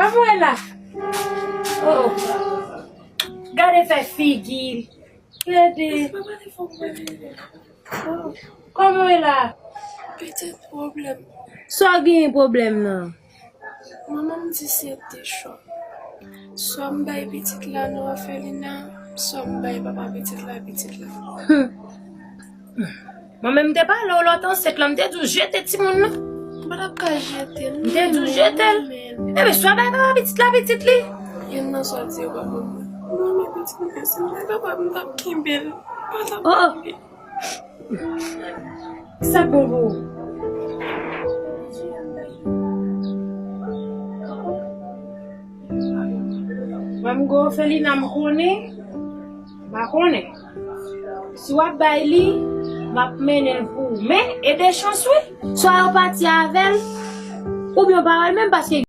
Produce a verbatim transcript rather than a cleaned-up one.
Kòman w ye la? Oh, gade fè figi. Gade. Oh, kòman w ye la? Pitit pwoblèm. Sa w genyen pwoblèm nan? Manman m di se de chwa. Swa m bay pitit la nan òfelina, swa m bay papa pitit la pitit la. Hmm. Mwen menm m te pale w lòt ansent lan, m te di w jete timoun nan. M pa t ap ka jete l. M te di w jete l. Ebyen, swa bay papa pitit la pitit li. Youn nan swa di yo pa ban mwen. Mwen menm pitit mwen, si m te kapab, m t ap kenbe l. M pa t ap kenbe l. Sa k bon pou ou? Mwen m gen òfelina m konnen, m pa konnen. Si w ap bay li, m ap mennen l pou ou. Men, e de chans wi. Swa yo pati avè l, oubyen w pa wè l menm paske